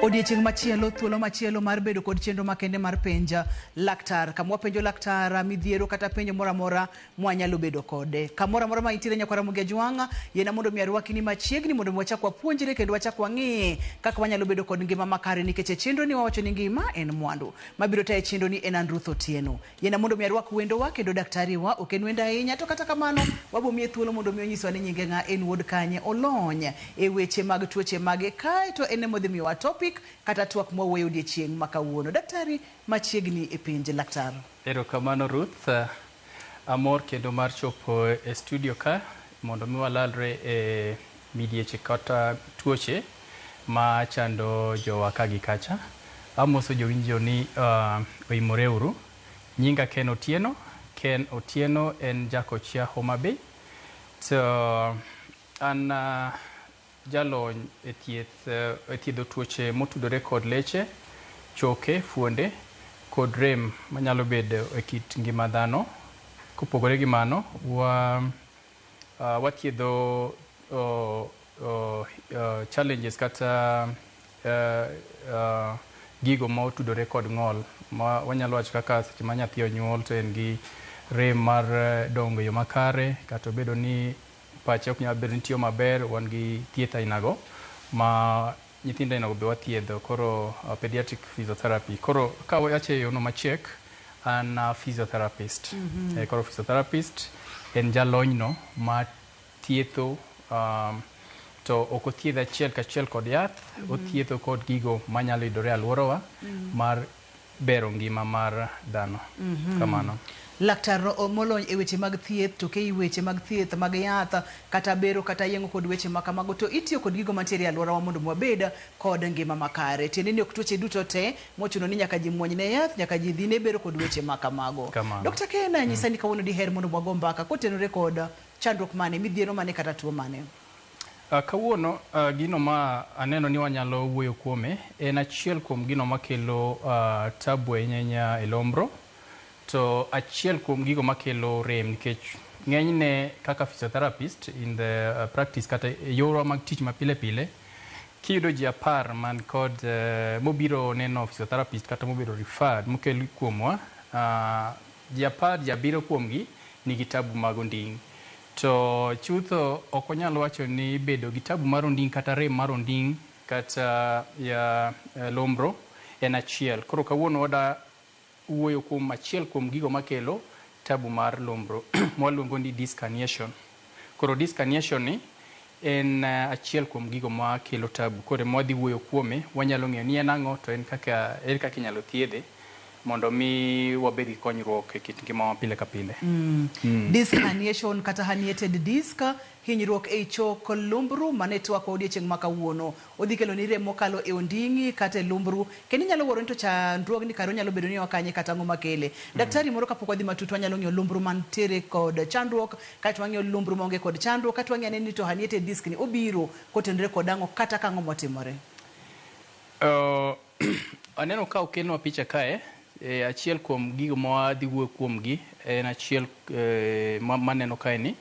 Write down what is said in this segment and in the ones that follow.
Odiechieng' machielo, thuolo machielo mar bedo kod chenro makende mar penj laktar. Kama wapenjo laktar midhiero kata penjo moro amora mwanyalo bedo kode. Kamoro amora ma intiere nyakwara Ramogi Ajwang', yiena mondo mi arwaki ni machiegni mondo mi wachak wapuonjre kendo wachak wang'i kaka wanyalo bedo kod ngima makare nikech e chenro ni wawacho ni ngima en mwandu. Mabiro tayo chenro ni en an Ruth Otieno. Yiena mondo mi arwak wendowa kendo daktari wa ok en wendo ahinya to kata kamano wabo miye thuolo mondo mi onyiswa ni nyinge ng'a, en wuod kanye, olony e weche mag tuoche mage kae to en ema odhi miyowa topic kata twak mwawuoyo odiechieng' ma kawuono. Daktari machiegni e penj laktar. Erokamano Ruth. Amor kendo mar chopo e studio ka mondo mi walalre e midieche kata tuoche ma chando jowa ka gi kacha. Amoso jowinjo ni oimore uru. Nyinga Ken Otieno. Ken Otieno en jakochia Homa Bay. To an jalony e thieth e thiedho tuoche motudore kod leche, choke, fuonde kod rem manyalo bedo e kit ngima dhano. Kopogore gi mano, wa wathiedho challenges kata gigo motudore kod ng'ol ma wanyalo wacho kaka seche ma nyathi onyuol to en gi rem mar dongo e yo makare kata obedo ni pache ok nyal bedo ni tiyo maber wan gi thieth ainago ma nyithindo ainago be wathiedho koro pediatric physiotherapy. Koro ka wacho e yono machiek an physiotherapist. Koro physiotherapist en jalony no ma thietho to ok othiedh achiel kachiel kod yath, othietho kod gigo manyalo yudore e alworawa mar bero ngima mar dhano. Kamano. Laktar molony e weche mag thieth to kei weche mag thieth mag yath kata bero kata yeng'o kod weche ma kamago to itiyo kod gigo mantiere e alworawa mondo wabed kod ngima makare. Tiende ni ok tuoche duto te mochuno ni nyaka ji muony ne yath, nyaka ji dhi ne bero kod weche ma kamago. Kamano. Dr. Ken, nyisa ni kawuono diher mondo wago mbaka kotenore kod chandruok mane, midhiero mane kata tuo mane? Kawuono gino ma aneno ni wanyalo wuoyo kuome en achiel kuom gino makelo tabu ahinya ahinya e lombro to achiel kuom gigo makelo rem nikech ng'enyne kaka physiotherapist in the practice kata e yorwa mag tich mapile pile kiyudo ji 10 man kod mobiro neno physiotherapist kata mobedo referred mokel kuomwa ji 10 ji 7 kuomgi nigi tabu mag onding'. To chutho ok wanyal wacho ni bedo gi tabu mar onding' kata rem mar onding' kata ya lombro en achiel. Koro kawuono wada wuoyo kuom achiel kuom gigo makelo tabu mar lombro mwaluongo ni disc herniation. Koro disc herniation ni en achiel kuom gigo makelo tabu. Koro ema wadhi wuoyo kuome, wanyalo ng'eyo ni en ang'o to en kaka ere kaka inyalo thiedhe mondo mi wabed gi konyruok e kit ngimawa pile ka pile. Disc herniation kata herniated disc, hinyruok ei chok lumbru mane twak wa odiechieng' ma kawuono. Odhi kelo ni rem mokalo e onding'i kata e lumbru. Kendo inyalo wuoro ni to chandruogni kare onyalo bedo ni oa kanye kata ang'o makele. Daktari moro kapok wadhi matut wanyalo ng'iyo lumbru mantiere kod chandruok, kaeto wang'iyo lumbru maonge kod chandruok, kaeto wang'iyo ane ni to herniated disc ni obiro kotenore kod ang'o kata ka ang'o motimore. Aneno ka okelnwa picha kae, achiel kuom gigo ma wadhi wuoyo kuomgi en achiel maneno kae ni.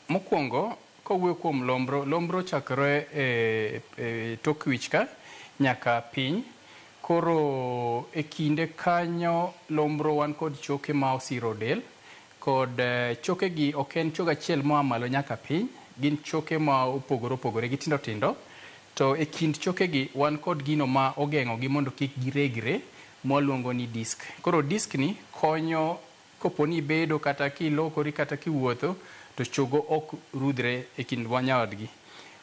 Mokwongo kowuoyo kuom lombro, lombro chakore e tok wich ka nyaka piny. Koro e kinde kanyo lombro wan kod choke ma osiro del kod choke gi ok en choke achiel moa malo nyaka piny, gin choke ma opogore opogore gitindo tindo. To e kind choke gi wan kod gino ma ogeng'o gi mondo kik giregre mwaluongo ni disc. Koro disc ni konyo kopo ni ibedo kata kilokori kata kiwuotho to chogo ok rudhre e kind nyawadgi.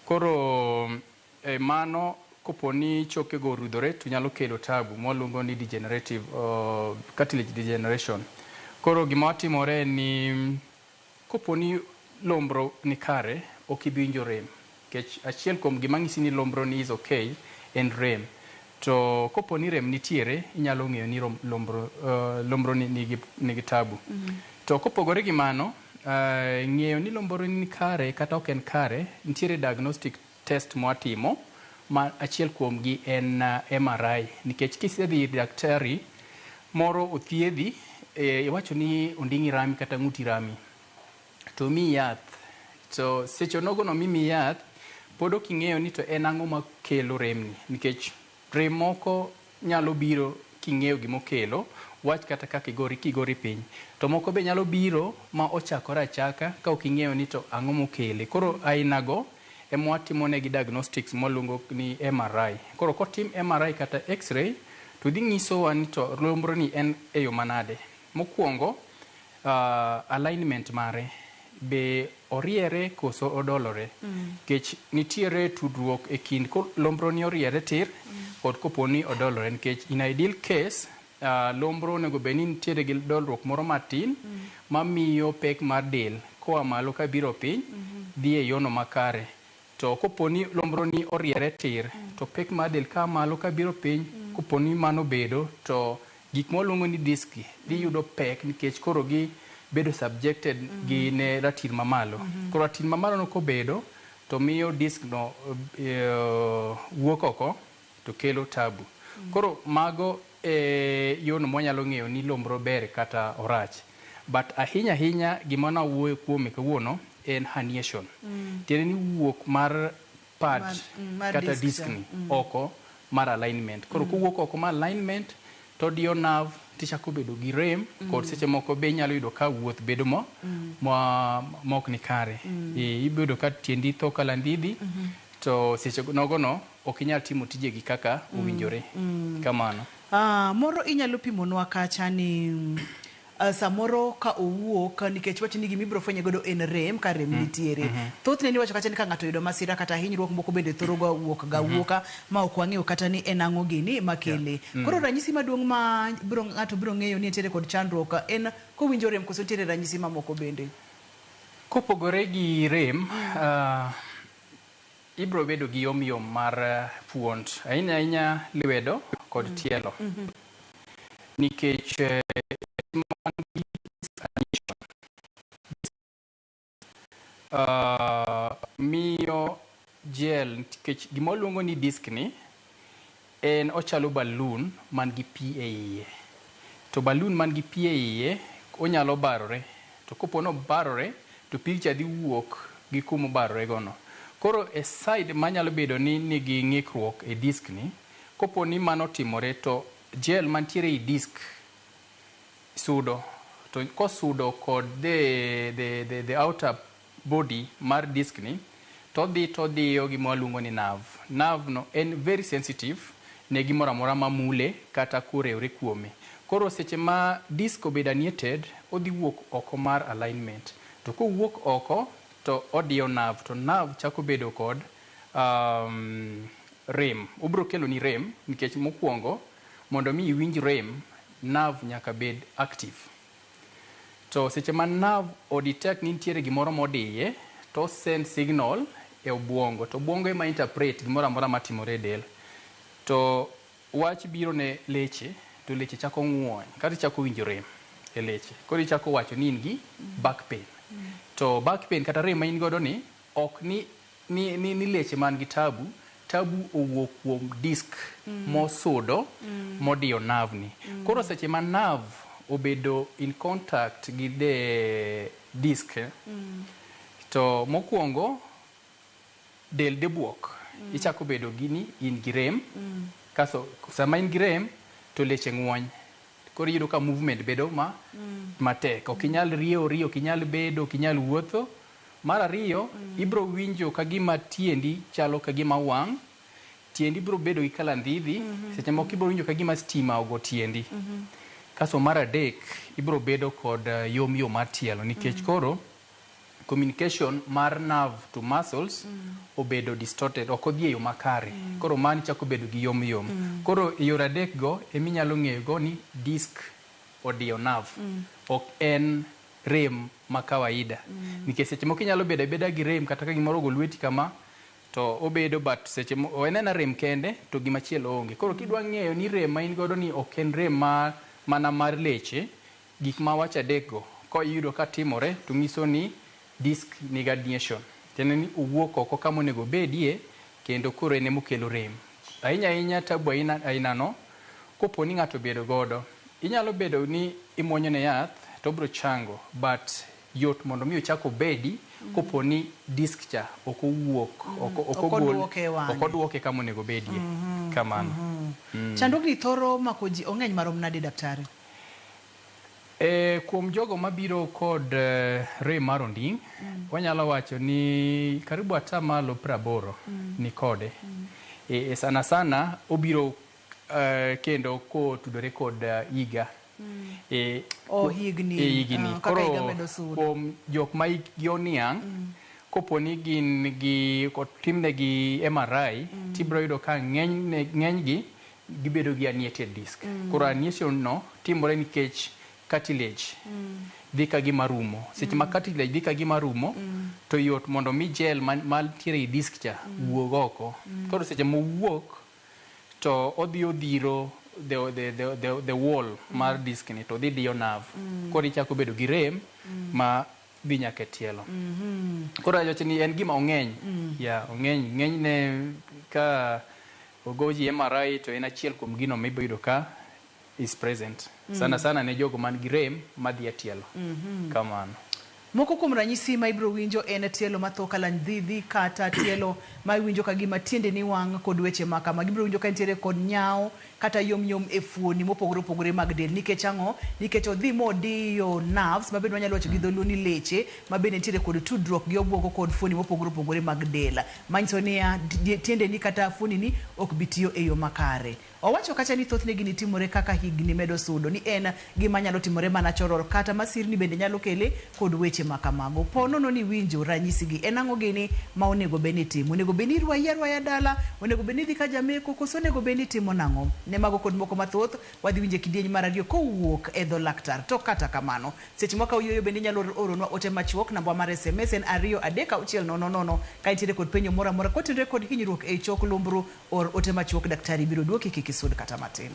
Koro mano kopo ni choke go orudhore to nyalo kelo tabu mwaluongo ni degenerative cartilage degeneration. Koro gima timore en ni kopo ni lombro ni kare ok ibi winjo rem. Nikech achiel kuom gima ng'isi ni lombro ni is okay en rem. To kopo ni rem nitiere inyalo ng'eyo ni lombro ni nigi tabu. To kopogore gi mano, ng'eyo ni lombro ni kare kata ok en kare, nitiere diagnostic test mwatimo ma achiel kuomgi en MRI. Nikech kisedhi ir daktari moro othiedhi, iwacho ni onding'i rami kata ng'uti rami, to omiyi yath. To seche nogo no mimiyi yath, Pod ok ing'eyo ni to en ang'o makelo remni, nikech rem moko nyalo biro king'eyo gimokelo, wach kata kaka igori kigori piny. To moko be nyalo biro ma ochakore achaka ka ok ing'eyo ni to ang'o mokele. Koro aina go ema watimonegi diagnostics mwaluongo ni MRI. Koro kotim MRI kata X-ray to dhi nyisowa ni to lumbro ni en e yo manade. Mokwongo, alignment mare be oriere koso odolore, nikech nitiere tudruok e kind ko lombro ni oriere tir kod kopo ni odolore, nikech in ideal case lombro onego bed ni nitiere gi dolruok moro matin mamiyo pek mar del koa malo kabiro piny dhi e yono makare. To kopo ni lombro ni oriere tir to pek mar del kaa malo kabiro piny, kopo ni mano bedo to gik mwaluongo ni disk gi dhi yudo pek, nikech koro gi bedo subjected gi ne ratil mamalo. Koro ratil mamalo no kobedo to miyo disk no wuok oko to kelo tabu. Koro mago e yono mwanyalo ng'eyo ni lombro ber kata orach. But ahinya ahinya gima nawuoyo kuome kawuono en herniation. Tiende ni wuok mar part Mar kata disc disk cha. ni oko mar alignment. Koro kowuok oko mar alignment to odiyo nerve tichako bedo gi rem kod seche moko be inyalo yudo ka wuoth bedo mo ma mok ni kare. Ibedo ka tiendi tho kalandidi to seche nogo no ok inyal timo tijegi kaka owinjore. Kamano. Moro inyalo pimonwa kacha ni samoro ka owuok, nikech wach ni gima ibiro fwenye godo en rem ka rem nitiere. Thothne niwacho kacha ni ka ng'ato oyudo masira kata hinyruok moko bende thoro ga wuok ga wuoka ma ok wang'eyo kata ni en ang'o gini makele. Koro ranyisi maduong' ma biro ng'ato biro ng'eyo ni entiere kod chandruok en kowinjo rem koso nitiere ranyisi mamoko bende? Kopogore gi rem, ibiro bedo gi yom yom mar fuond, ahinya ahinya lwedo kod tielo. Nikech man gi herniation, miyo gel, nikech gima waluongo ni disk ni en ochalo balloon man gi pi e iye. To balloon man gi pi e iye onyalo barore. To kopo ni obarore to pig cha dhi wuok gi kuma obarore go no. Koro e side manyalo bedo ni nigi ng'ikruok e disk ni, kopo ni mano otimore to gel mantiere ei disk sudo. To kosudo kod the outer body mar disk ni, to odhi to odiyo gima waluongo ni nerve. Nerve no en very sensitive ne gimoro amora mamule kata korewre kuome. Koro seche ma disk obedo herniated, odhi wuok oko mar alignment. To kowuok oko to odiyo nerve, to nerve chako bedo kod rem. Obiro kelo ni rem, nikech mokwongo mondo mi iwinj rem, nerve nyaka bed active. To seche ma nerve o detect ni nitiere gimoro modiye, to send signal e obwongo. To obwongo ema interpret gimoro amora matimore e del. To wach biro ne leche, to leche chako ng'wony, kata ichako winjo rem e leche. Koro ichako wacho ni in gi back pain. To back pain kata rem ma in godo ni, ok ni leche man gi tabu, tabu owuok kuom disk mosudo modiyo nerve ni. Koro seche ma nerve obedo in contact gi the disc, to mokwongo del dhi buok. Ichako bedo gi ni in gi rem. Kaso sama in gi rem to leche ng'wony. Koro iyudo ka movement bedo ma matek. Ok inyal riewori, ok inyal bedo, ok inyal wuotho. Mar ariyo, ibiro winjo ka gima tiendi chalo ka gima wang'. Tiendi biro bedo gi kalandhidhi. Seche moko ibiro winjo ka gima stima ogo tiendi. Kaso mar adek, ibiro bedo kod yom yom mar tielo nikech koro communication mar nerve to muscles obedo distorted, ok odhi e yo makare. Koro mano chako bedo gi yom yom. Koro e yore adek go eminyalo ng'eyo go ni disk odiyo nerve. Ok en rem ma kawaida. Nikech seche moko inyalo bedo abeda gi rem kata ka gimoro ogo lweti kama to obedo, but seche en ena rem kende to gimachielo onge. Koro kidwa ng'eyo ni rem ma in godo ni ok en rem ma mana mar leche, gik ma wacho adek go koyudo ka timore to nyiso ni disk nigi herniation. Tiende ni owuok oko kama onego obedie kendo koro en emokelo rem. Ahinya ahinya tabu aina aina no, kopo ni ng'ato obedo godo, inyalo bedo ni imuonyo ne yath to obiro chango, but yot mondo mi ochak obedi kopo ni disk cha ok owuok, ok Ok ogol, oduoke e wang'e. Ok oduoke kama onego obedie. Kamano. Chandruogni thoro mako ji ong'eny marom nade, daktari? Kuom jogo mabiro kod rem mar onding', wanyalo wacho ni karibu 80% ni kode. Sana sana obiro kendo kotudore kod higa. Oh, higni. Higni. Ah, kaka higa medo sudo. Kuom jok ma hikgi oniang', kopo ni gin gi otimnegi MRI, tibiro yudo ka ng'enygi gibedo gi herniated disc. Koro herniation no timore nikech cartilage dhi ka gima rumo. Seche ma cartilage dhi ka gima rumo, to yot mondo mi gel mantiere e disc cha wuog oko. Koro seche mowuok to odhi odhiro the wall mar disc ni to dhi diyo nerve. Koro ichako bedo gi rem ma dhi nyaka e tielo. Koro awacho ni en gima ong'eny. Yeah, ong'eny. Ng'enyne ka ogo ji MRI to en achiel kuom gino mibiro yudo ka is present. Sana sana ne jogo man gi rem madhi e tielo. Kamano. Moko kuom ranyisi ma ibiro winjo en tielo matho kalany dhidhi kata tielo ma iwinjo ka gima tiendeni wang' kod weche ma kama. Gibiro winjo ka nitiere kod nyawo kata yom yom e fuoni mopogore opogore mag del. Nikech ang'o? Nikech odhi modiyo nerves ma bende wanyalo wacho gi dholuo ni leche ma bende nitiere kod tudruok gi obwongo kod fuoni mopogore opogore mag del. Manyiso niya, tiendeni kata fuonini ok bi tiyo e yo makare. Owacho kacha ni thothne gini timore kaka higni medo sudo, ni en gima nyalo timore mana choror kata masirni bende nyalo kele kod weche ma kamago. Po nono ni winjo ranyisi gi, en ang'o gini ma onego bed ni itimo? Onego bed ni irwayi arwaya dala? Onego bed ni idhi ka jameko? Koso onego bed ni itimo nang'o? Ne mago kod moko mathoth, wadhi winjo e kidieny mar ariyo kowuok e dho laktar. To kata kamano, seche ma wayueyo bende inyalo oronwa ote machuok, namba mar SMS en 23600. Ka intiere kod penjo moro amora kotenore kod hinyruok e chok lumbru, or ote machuok, daktari biro duoki, kik isud kata matin.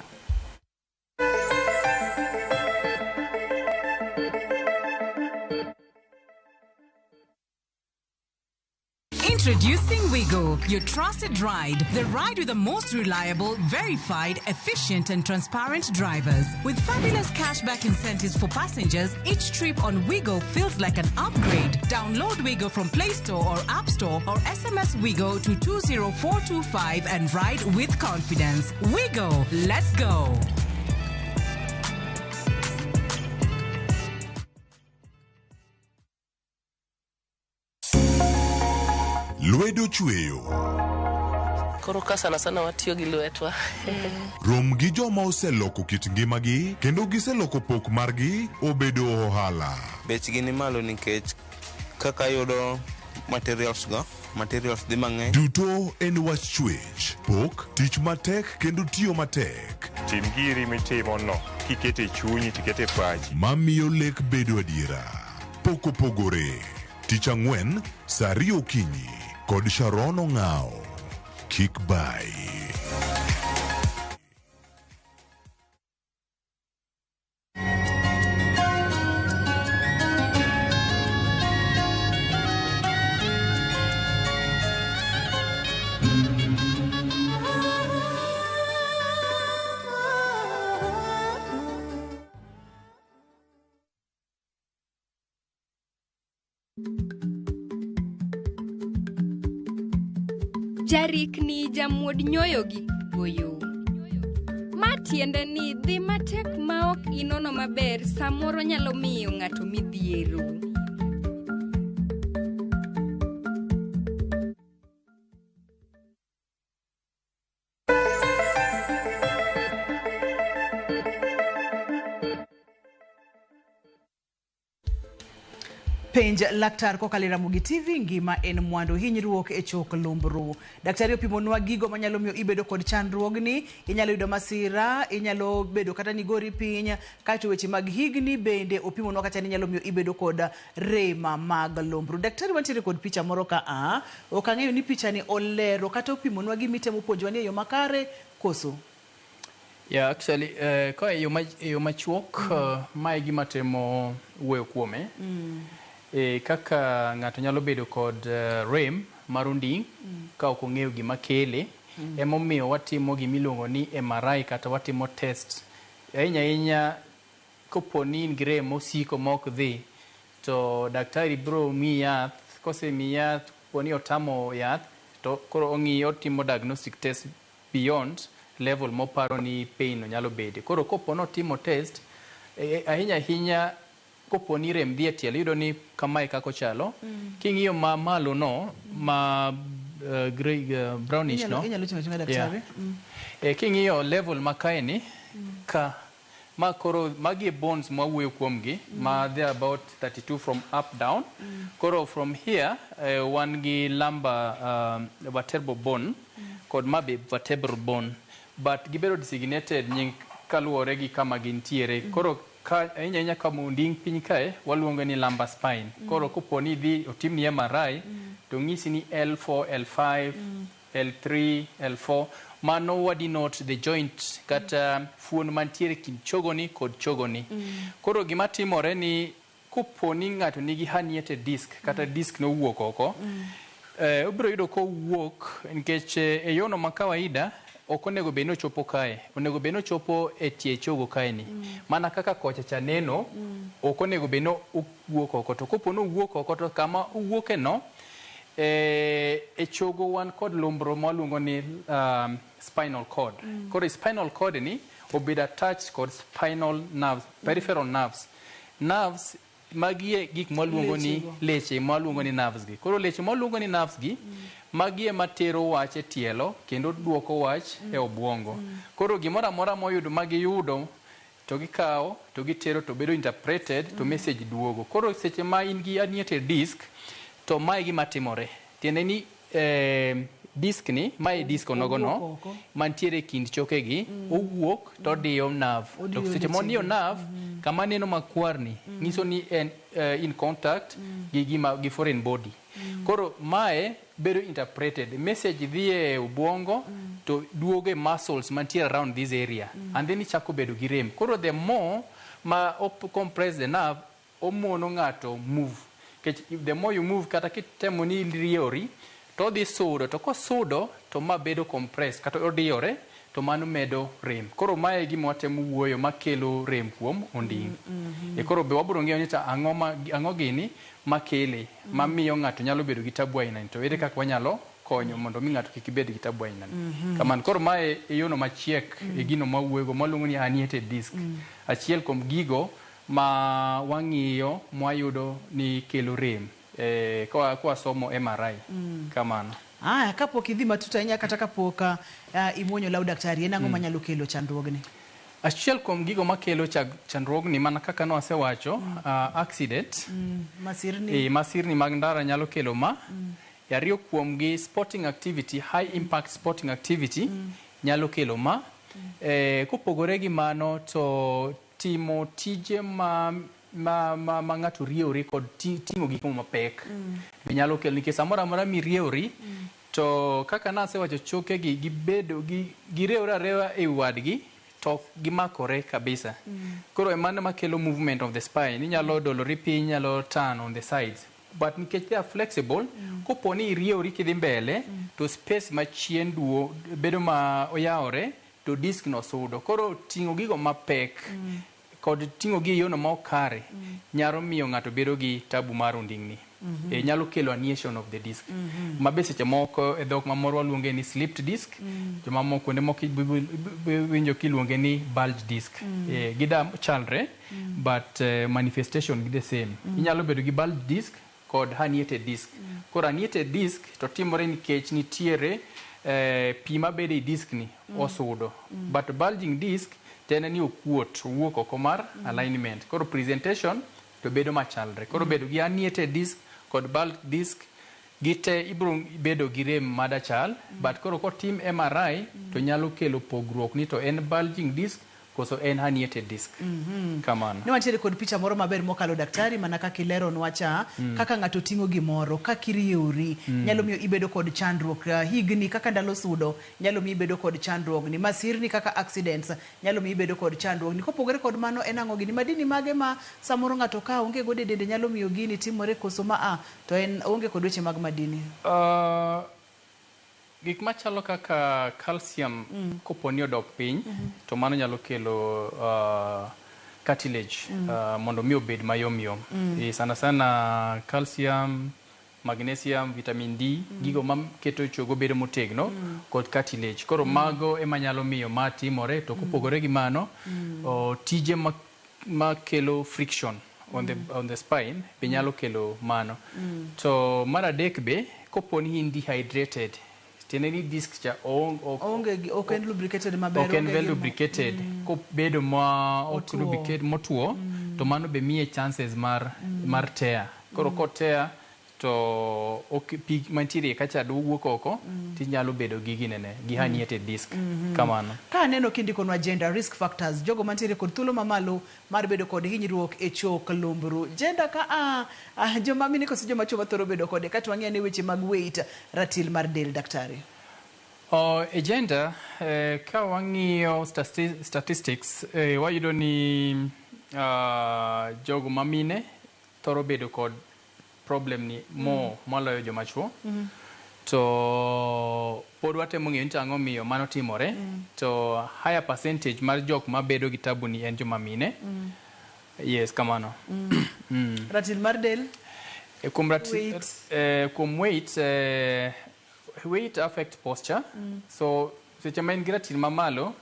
Introducing Wigo, your trusted ride. The ride with the most reliable, verified, efficient, and transparent drivers. With fabulous cashback incentives for passengers, each trip on Wigo feels like an upgrade. Download Wigo from Play Store or App Store or SMS Wigo to 20425 and ride with confidence. Wigo, let's go. Lwedo chweyo. Koro ka sana sana watiyo gi lwetwa. Rom gi joma oseloko kit ngimagi kendo giseloko pok margi obedo ohala. Bechgi ni malo nikech kaka yudo materials go, materials dhi mang'eny. Duto en wach chwech, pok, tich matek kendo tiyo matek. Tim giri mitimo no kikete chunyi tikete pachi. Mamiyo lek bedo adiera. Pok opogore. Tich ang'wen, saa ariyo okinyi kod Sharon Ong'ao. Kik bai. Jarikni jamuod nyoyo gi goyo. Ma tiende ni dhi matek ma ok inono maber samoro nyalo miyo ng'ato midhiero. Penj laktar kokalo e Ramogi TV, ngima en mwandu, hinyruok e chok lumbru. Daktari opimonwa gigo manyalo miyo ibedo kod chandruogni, inyalo yudo masira, inyalo bedo kata ni gori piny, kaeto weche mag higni bende opimonwa kata ni nyalo miyo ibedo kod rema mag lumbru. Daktari, wantiere kod picha moro ka a, ok ang'eyo ni picha ni olero kata opimonwa gima itemo puonjowa ni e yo makare koso? Yeah, actually, ka e yo machuok, mae gima temo wuoyo kuome. Kaka ng'ato nyalo bedo kod rem mar onding' ka ok ong'eyo gima kele, emomiyo watimo gima iluongo ni MRI kata watimo test. Ahinya ahinya kopo ni in gi rem mosiko ma ok dhi, To daktari biro miyi yath, kosemiyi yath, poni otamo yath, to koro ong'iyo otimo diagnostic test beyond level moparo ni pain no nyalo bede. Koro kopo notimo test, ahinya ahinya kopo ni rem dhi e tielo, iyudo ni kamae kaka ochalo. King'iyo ma malo no, ma grey, brownish no. Inyalo chungo achunga daktari. King'iyo level ma kae ni, ka ma koro magi e bones mwawuoyo kuomgi ma they are about 32 from up down. Koro from here wan gi lumbar vertebral bone kod ma be vertebral bone, but gibedo designated nying kaluwore gi kama gintiere. Koro ka ahinya ahinya kama onding piny kae waluongo ni lumbar spine. Koro kopo ni idhi otimni MRI to ng'isi ni L4, L5, L3, L4, mano wa denote the joint kata fuon mantiere kind chogoni kod chogoni. Koro gima timore ni kopo ni ng'ato nigi herniated disc kata disc nowuok oko, obiro yudo kowuok nikech e yono ma kawaida ok onego bed ni ochopo kae, onego bed ni ochopo e tie chogo kae ni. Mana kaka kocha cha neno, ok onego bed ni owuok oko. To kopo ni owuok oko to kama owuoke no, e chogo wan kod lumbro mwaluongo ni spinal cord. Koro spinal cord ni obedo attached kod spinal nerves, peripheral nerves. Nerves magi e gik mwaluongo ni Lechego. Leche mwaluongo ni nerves gi. Koro leche mwaluongo ni nerves gi, magi ema tero wach e tielo kendo duoko wach e obwongo. Koro gimoro amora moyudo magiyudo to gikawo to gitero to bedo interpreted to message duogo. Koro seche ma in gi herniated disc to mae gima timore. Tiende ni disc ni, mae disc onogono Owuok oko. Mantiere e kind chokegi, owuok to odiyo nerve. To Odiyo seche modiyo lechegi. Nerve, kama neno makwar ni, nyiso ni en in contact gi gima gi foreign body. Koro mae bedo interpreted. Message dhi e obwongo to duogo e muscles mantiere around this area. And then ichako bedo gi rem. Koro the more ma op compress the nerve, omono ng'ato move. Nikech the more you move kata kitemo ni iriewori, to odhi sudo, to kosudo to ma bedo compressed kata odiyore to mano medo rem. Koro mae e gima watemo wuoyo makelo rem kuom onding'. E koro be wabiro ng'eyo ni to ang'o ma ang'o gini makele mamiyo ng'ato nyalo bedo gi tabu aina ni to ere kaka wanyalo konyo mondo mi ng'ato kik bed gi tabu aina ni. Kamano koro mae e yono machiek e gino mwawuoyogo mwaluongo ni herniated disc. Achiel kuom gigo ma wang'iyo mwayudo ni kelo rem kwasomo MRI. Kamano. Aya, kapok idhi matut ahinya kata kapok imuonyo law daktari, en ang'o manyalo kelo chandruogni? Achiel kuom gigo makelo chandruogni mana kaka nwasewacho, accident. Masirni. Masirni mag ndara nyalo kelo ma. Ariyo kuom gi sporting activity, high impact sporting activity nyalo kelo ma. Kopogore gi mano to timo tije ma ng'ato riewore kod ting'o gik mapek be nyalo kelo nikech samoro amora miriewori to kaka nasewacho choke gi gibedo gi girewore arewa e wadgi to ok gimakore kabisa. Koro mano makelo movement of the spine. Inyalo dolori piny, inyalo turn on the sides. But nikech they are flexible, kopo ni iriewori kidhi mbele, to space machien duo bedo ma oyawore to disc no sudo. Koro ting'o gigo mapek kod ting'o gi e yono ma ok kare nyalo miyo ng'ato bedo gi tabu mar onding'ni. Nyalo kelo herniation of the disc. Ma be seche moko e dhok mamoro waluonge ni slipped disc. Jomamoko kuonde moko iwinjo kiluonge ni bulge disc. Gida chalre but manifestation gi the same. Inyalo bedo gi bulge disc kod herniated disc. Koro herniated disc to timore nikech nitiere pi mabedo e disc ni osudo. But bulging disc to en ni okuot, owuok oko mar alignment. Koro presentation to bedo machalre. Koro bedo gi herniated disc kod bulge disc gite ibiro bedo gi rem madachal, but koro kotim MRI to nyalo kelo pogruok ni to en bulging disc koso en herniated disc. Kamano. Ne wantiere kod picha moro maber mokalo daktari mana kaka ileronwa cha kaka ng'ato ting'o gimoro kaka iriewori nyalo miyo ibedo kod chandruok higni kaka ndalo sudo nyalo miyo ibedo kod chandruogni masirni kaka accidents nyalo miyo ibedo kod chandruogni kopogore kod mano en ang'o gini madini mage ma samoro ng'ato ka onge godo e dende nyalo miyo gini timore koso ma a to en onge kod weche mag madini. Gik machalo kaka calcium kopo ni odok piny to mano nyalo kelo. cartilage mondo mi obed mayom yom. Sana sana calcium, magnesium, vitamin D, gigo maketo chogo bedo motegno kod cartilage. Koro mago ema nyalo miyo ma timore. To kopogore gi mano, tije makelo friction on the spine be nyalo kelo mano. To mar adek be, kopo ni in dehydrated, tiende ni disc cha Onge ok en lubricated maber. Ok en onge well lubricated, kobedo ma ok Otuo. lubricate, motuo, to mano be miye chances mar tear. Koro kotear to ok pi mantiere kacha wuok oko, tinyalo bedo gi ginene, gi herniated disc kamano. Ka aneno kindikonwa gender risk factors, jogo mantiere kod thuolo mamalo mar bedo kod hinyruok e chok lumbru, gender ka a joma mine koso joma chuo mathoro bedo kode, kato wang'eyo ni weche mag weight, ratil mar del, daktari? E gender, ka wang'iyo statistics, wayudo ni jogo mamine thoro bedo kod problem ni mo moloyo joma chuo. To pod watemo ng'eyo ni to ang'o miyo mano timore. To higher percentage mar jok mabedo gi tabu ni en joma mine. Yes, kamano. Ratil mar del? Kuom Weight. Kuom weight, weight affect posture. So seche ma in gi ratil mamalo,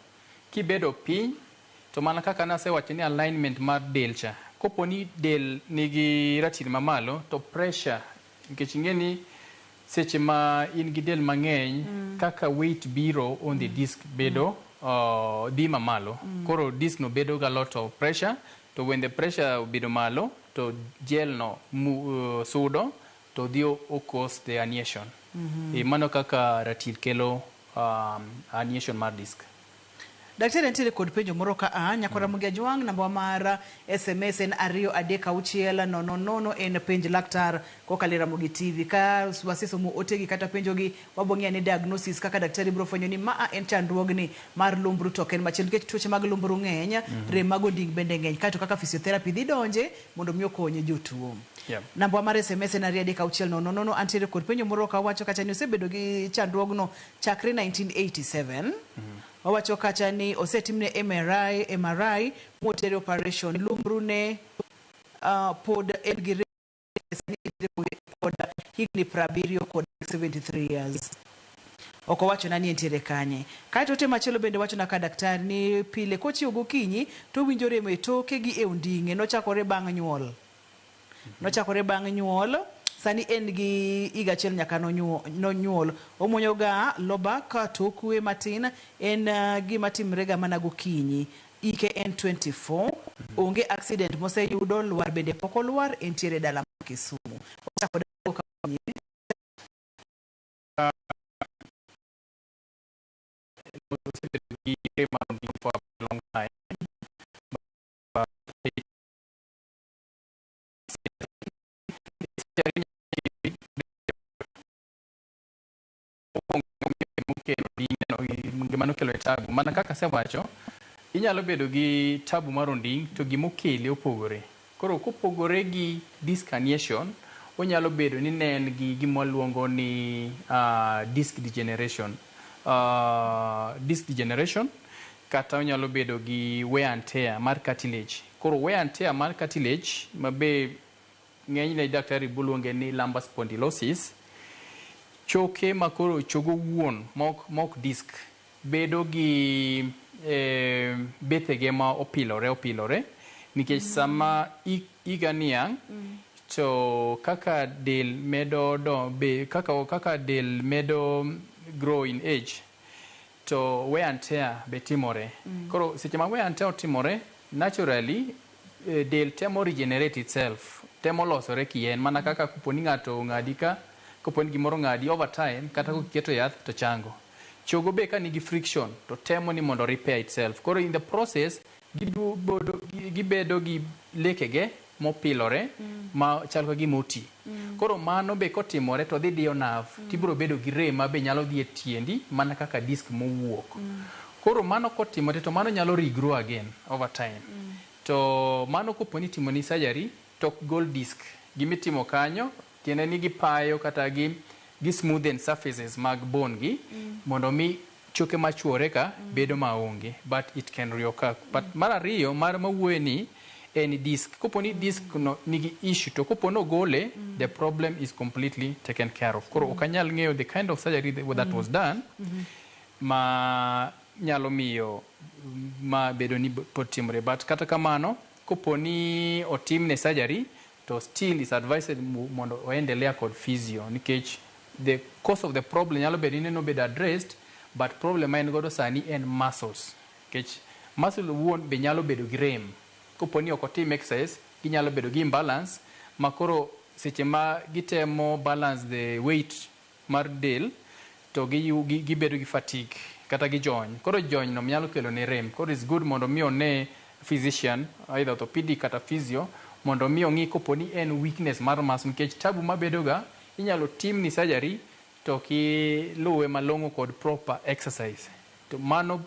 kibedo piny, to mana kaka nasewacho ni alignment mar del cha, kopo ni del nigi ratil mamalo, to pressure, nikech ing'e ni seche ma in gi del mang'eny, kaka weight biro on the disc bedo dhi mamalo. Koro disc no bedo ga lot of pressure, to when the pressure obedo malo, to gel no sudo to dhi o cause the herniation. Mano kaka ratil kelo herniation mar disc. Daktari, nitiere kod penjo moro ka a nyakwara Ramogi Ajwang'. Namba mar SMS en 236 000, en penj laktar kokalo e Ramogi TV. Ka wasesomo otegi kata penjogi, wabong'eyo ni diagnosis kaka daktari biro fwenyo ni maa en chandruogni mar lumbru to ok en machielo, nikech tuoche mag lumbru ng'eny, rem mag oding bende ng'eny, kaeto kaka physiotherapy dhi donje mondo mi okony jotuo. Namba mar SMS en 23600. Antiere kod penjo moro ka wacho kacha ni osebedo gi chandruogno chakre 1987. Owacho kacha ni osetimne MRI, MRI motere operation lumbru ne, pod en gi rem sani kod higni 70 kod 73 years. Ok owachona ni entiere kanye. Kaeto ote machielo bende wachona ka, daktari, ni pile kochiew gokinyi to owinjo rem e toke gi e onding'e. Nochakore bang' nyuol, nochakore bang' nyuol. Sani en gi higa 1 nyaka nonyuol. Omuonyo ga lobak to okwe matin. En gima timre ga mana gokinyi. Ike en 24. Onge accident moseyudo, lwar bende pok olwar. Entiere dala ma Kisumu. Ochako ka nyime. Osebedo gi rem mar onding' for a long time. But mokelo gima nokelo e tabu, mana kaka asewacho, inyalo bedo gi tabu mar onding' to gimokele opogore. Koro kopogore gi disc herniation, onyalo bedo ni ne en gi gima waluongo ni disc degeneration, disc degeneration, kata onyalo bedo gi wear and tear mar cartilage. Koro wear and tear mar cartilage, ma be ng'enyne daktari boluonge ni lumbar spondylosis, choke ma koro chogo wuon mok disc bedo gi bethege ma opilore opilore, nikech sama higa niang' to kaka del medo do, be, kaka del medo grow in age, to wear and tear be timore. Koro seche ma wear and tear otimore, naturally del temo regenerate itself, temo losore kien, mana kaka kopo ni ng'ato ong'adi, ka kopo ni gimoro ong'adi, over time kata kokiketo yath to chango. Chogo be ka nigi friction to temo ni mondo repair itself. Koro in the process gibedo gi lekege mopilore ma chal ka gima oti. Koro mano be kotimore to dhi diyo nerve, tibiro bedo gi rem ma be nyalo dhi e tiendi mana kaka disc mowuok. Koro mano kotimore to mano nyalo regrow again over time. To mano kopo ni itimoni surgery to ok gol disc, gimitimo kanyo tiende ni gipayo kata gi smoothen surfaces mag bone gi mondo mi choke machuore ka bedo maonge, but it can reoccur. But mar ariyo mar mawuoye ni En disc. Kopo ni disc no nigi issue to kopo no gole, the problem is completely taken care of. Koro ok anyal ng'eyo the kind of surgery that was done ma nyalo miyo ma bedo ni pod timore. But kata kamano, kopo ni otimne surgery, to still is advised mondo oendelea kod physio, nikech the cause of the problem nyalo bedo ni nobedo addressed, but problem ma en godo sani en muscles, nikech muscle wuon be nyalo bedo gi rem. Kopo ni ok otim exercise, ginyalo bedo gi imbalance, ma koro seche ma gitemo balance the weight mar del to gibedo gi fatigue kata gi jony. Koro jony no nyalo kelo ne rem. Koro is good mondo mi one physician, either orthopedic kata physio, mondo mi ong'i kopo ni en weakness mar muscle, nikech tabu mabedo ga inyalo timni surgery to kiluwe malong'o kod proper exercise, to mano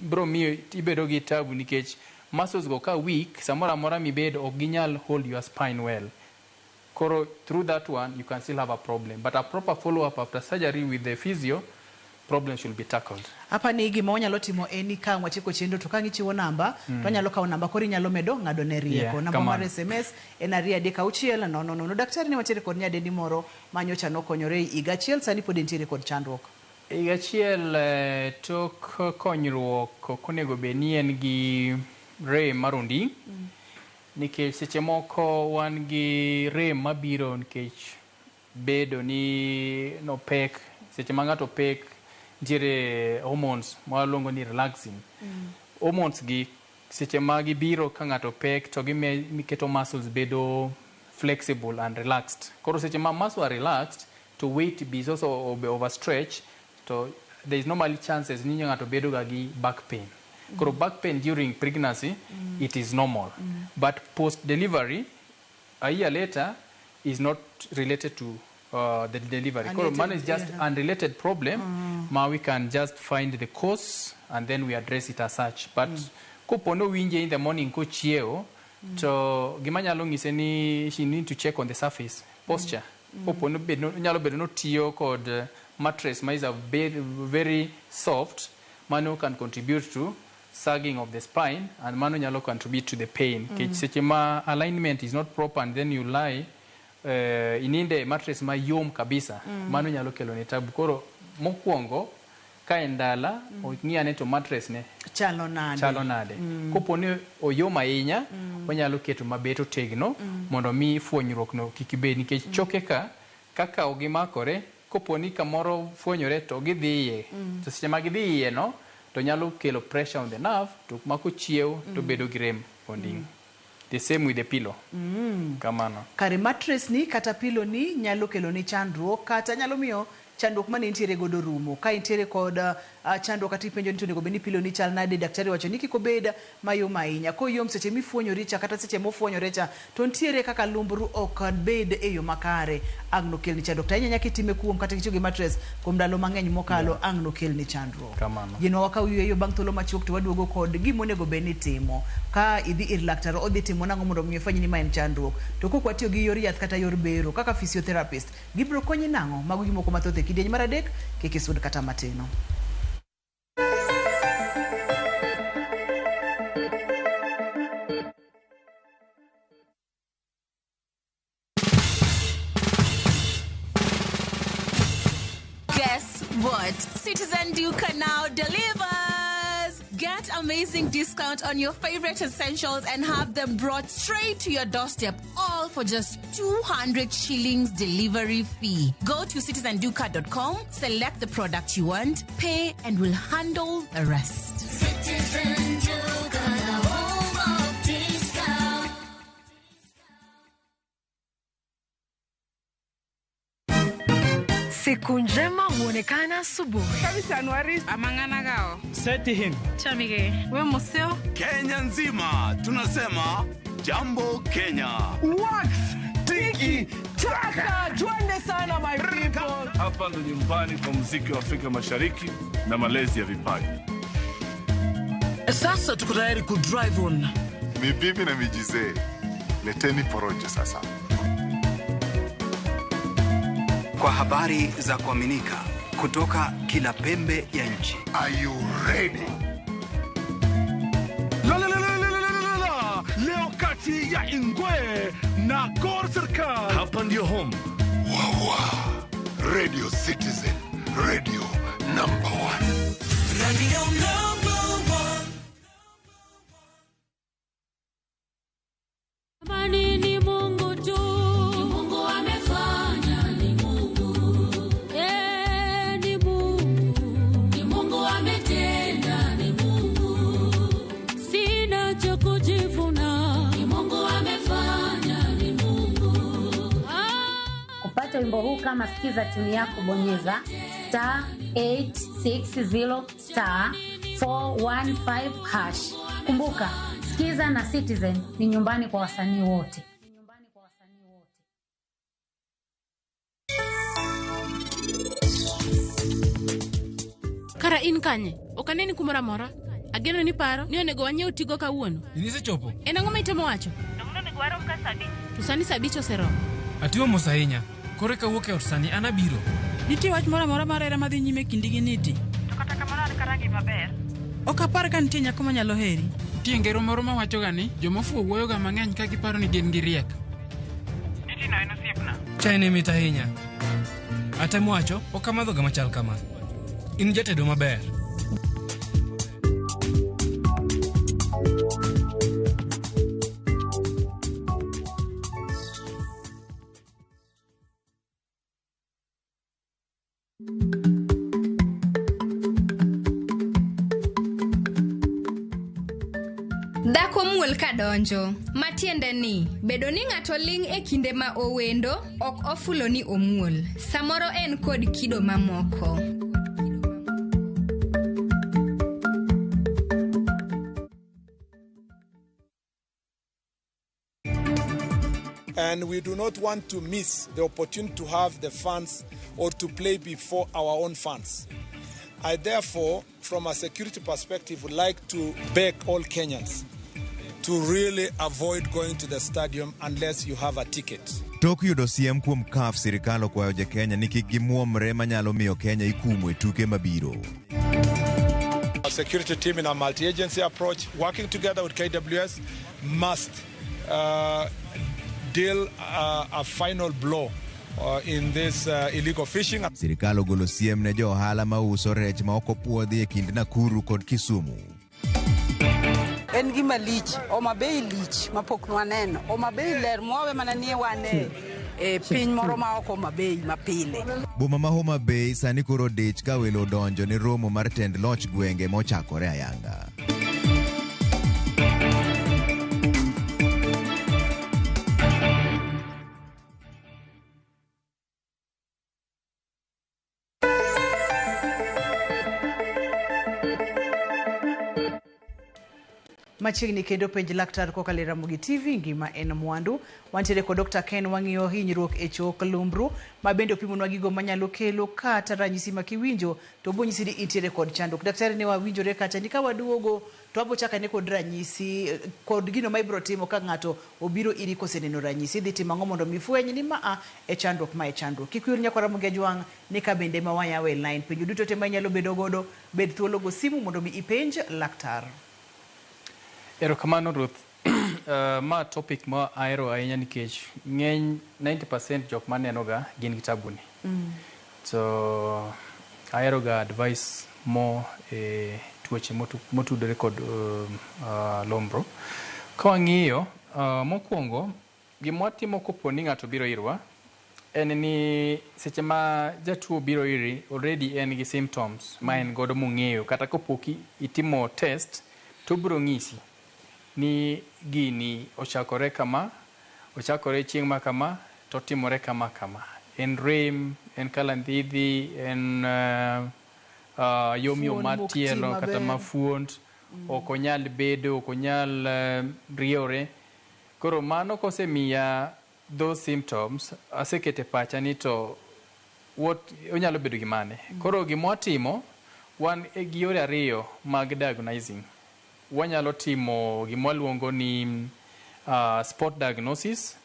bro miyo ibedo gi tabu, nikech muscles go ka weak, samoro amora mibedo ok ginyal hold your spine well. Koro through that one you can still have a problem, but a proper follow up after surgery with the physio, problem should be tackled. Apa ni gima wanyalo timo en ni ka watieko chenro to ka gichiwo namba to wanyalo kawo namba, koro inyalo medo ng'ado ne rieko. Namba mar Kamano. SMS en 236 000. Daktari, ne wantiere kod nyadendi moro ma nyocha nokonyore higa achiel, sani pod entiere kod chandruok. Higa achiel tok konyruok ok onego bed ni en gi rem mar onding', nikech seche moko wan gi rem mabiro nikech bedo ni nopek. Seche ma ng'ato pek, nitiere hormones ma waluongo ni relaxin. Hormones gi seche ma gibiro ka ng'ato pek to giketo muscles bedo flexible and relaxed. Koro seche ma muscle are relaxed to weight be is also overstretch, to there is normally chances ni ng'ato bedo ga gi back pain. Koro back pain during pregnancy, it is normal, but post delivery a year later is not related to the delivery. Koro mano is just unrelated problem ma we can just find the cause and then we address it as such. But kopo nowinje in the morning kochiewo, to gima nyalo ng'ise ni she need to check on the surface posture. Kopo nyalo bedo notiyo kod mattress ma is a very, very soft, mano can contribute to sagging of the spine and mano nyalo contribute to the pain. Nikech seche ma alignment is not proper and then you lie ininde mattress mayom kabisa, mano nyalo kelo ne tabu. Koro mokwongo ka en dala, ong'i ane to mattress ne chalo nade. Chalo nade. Kopo ni oyom ahinya, onyalo keto mabet otegno mondo mi fuonyruok no kik bed, nikech choke ka kaka ok gimakore, kopo ni kamoro fuonyore to gidhiye, to seche ma gidhi iye no to nyalo kelo pressure on the nerve, to mako chiew to bedo gi rem onding'. The same with the pillow. Kamano. Kare mattress ni kata pillow ni nyalo kelo ni chandruok kata nyalo miyo chandruok mane intiere godo rumo. Ka intiere kod chandruok kata ipenjo ni to onego bed ni pillow ni chal nade, daktari wacho ni kik obed mayom ahinya. Koyom seche mifuonyori cha kata seche mofuonyore cha to ntiere kaka lumbru ok bed e yo makare, ang' nokelni chandruok. To ahinya nyaka itime kuom kata kitiyo gi mattress kuom ndalo mang'eny mokalo, ang' nokelni chandruok. Kamano. Yienwa wakaw yueyo, bang' thuolo machuok to waduogo kod gimonego bed ni itimo ka idhi ir laktar, odhi timo nang'o mondo mi ofweny ni ma en chandruok, to kok watiyo gi yor yath kata yor bero kaka physiotherapist, gibiro konyi nang'o. Mago gimoko mathoth e kidieny mar adek, kik isud kata matino. Guess what? Citizen Duka now delivers! Get amazing discount on your favorite essentials and have them brought straight to your doorstep, all for just 200 shillings delivery fee. Go to citizenduka.com, select the product you want, pay, and we'll handle the rest. Citizen Duka, the home of discount. Siku njema huonekana asubuhi. Chamige. We museo. Kenya nzima tunasema jambo Kenya. Wax tiki taka, twende sana my people. Hapa ndo nyumbani kwa muziki wa Afrika Mashariki na malezi ya vipaji. Sasa tuko tayari ku drive on. Ni bibi na mijizee, leteni porojo sasa. Kwa habari za kuaminika kutoka kila pembe ya nchi. Are you ready? La, la, la, la, la, la, la, la. Leo kati Kaunti ya Ingwe na Gor Serikal. Hapa ndio home. Wawa Radio Citizen, radio number 1. Radio number 1. Amani ni Mungu tu. Ni Mungu amefanya, ni Mungu. Ni Mungu. Ni Mungu ametenda, ni Mungu. Sina cha kujivuna. Ni Mungu amefanya, ni Mungu. Kupata wimbo huu kama sikiza tuni yako, bonyeza star 860 star 415 hash. Kumbuka, Sikiza na Citizen ni nyumbani kwa wasanii wote. Kara in kanye? Ok aneni kumoro amora. Ageno ni paro ni onego wanyiew tigo kawuono. Inisechopo? En ang'o ma itemo wacho? Donge onego warom ka sa 5? To sani sa 5 oseromo. Atiyo mos ahinya. Koro eka wuok e ot sani an abiro. Nitie wach moro amora mar hera madhi nyime kindi gi Niti? To kata kamano an kara ngima ber. Ok apar ka nitie nyako manyalo heri. Nitie ngero moro mawachoga ni jomofuwo wuoyoga mang'eny ka giparo ni gin gi riek. Niti no en osiepna. Chai ne mit ahinya. Atemo wacho, ok amadhoga machal kama. In jatedo maber. Dhako muol kadonjo, matiende ni bedo ni ng'ato ling' e kinde ma owendo ok ofulo ni omuol. Samoro en kod kido mamoko. And we do not want to miss the opportunity to have the fans or to play before our own fans. I therefore, from a security perspective, would like to beg all Kenyans to really avoid going to the stadium unless you have a ticket. Tok yudo siem kuom CAF, sirikal okwayo jo Kenya ni kik gimuomre manyalo miyo Kenya ikumo e tuke mabiro. Our security team in a multi-agency approach, working together with KWS, must deal a final blow in this illegal fishing. Sirikal ogolo siem ne jo ohala mauso rech ma ok opuodhi e kind Nakuru kod Kisumu. En gima lich, Homa Bay lich mapok nwaneno. Homa Bay ler mwawe mana nie wane e piny moro ma ok Homa Bay mapile. Boma ma Homa Bay sani koro dich ka welo odonjo ne romo mar tend loch gwenge mochakore ayanga. Machiegni kendo penj laktar kokalo e Ramogi TV, ngima en mwandu. Wantiere kod Dr. Ken wang'iyo hinyruok e chok lumbru, ma bende opimonwa gigo manyalo kelo kata ranyisi ma kiwinjo to bonyisi ni intiere kod chandruok. Daktari ne wawinjore kacha ni ka waduogo to wabochakane kod ranyisi kod gino ma ibiro timo ka ng'ato obiro iri koseneno ranyisi. Idhi timo ang'o mondo mi fweny ni maa e chandruok ma e chandruok. Kik wiyi nyakwa Ramogi Ajwang' ni ka bende ma wayawo e line. Penjo duto te ma inyalo bedo godo, bed thuolo go simu mondo mi ipenj laktar. Erokamano Ruth. Ma topic ma ahero ahinya nikech ng'eny 90% jok manenoga gin gi tabuni. So ahero ga advice mo e tuoche motudore kod lombro. Ka wang'iyo mokwongo gima watimo kopo ni ng'ato biro irwa en ni seche ma jatuo biro iri already en gi symptoms ma en godo mong'eyo kata kopok itimo test to obiro ng'isi ni gini ochakore kama, ochakore chieng' ma kama, to timore kama kama. En rem, en kalandhidhi, en yomyom mar tielo kata mafuond, ok onyal bedo, ok onyal riewre. Koro mano kosemiya those symptoms, asekete pacha ni to what onyalo bedo gimane. Koro gima watimo, wan gi yore ariyo mag diagnosing. Wanyalo timo gima waluongo ni spot diagnosis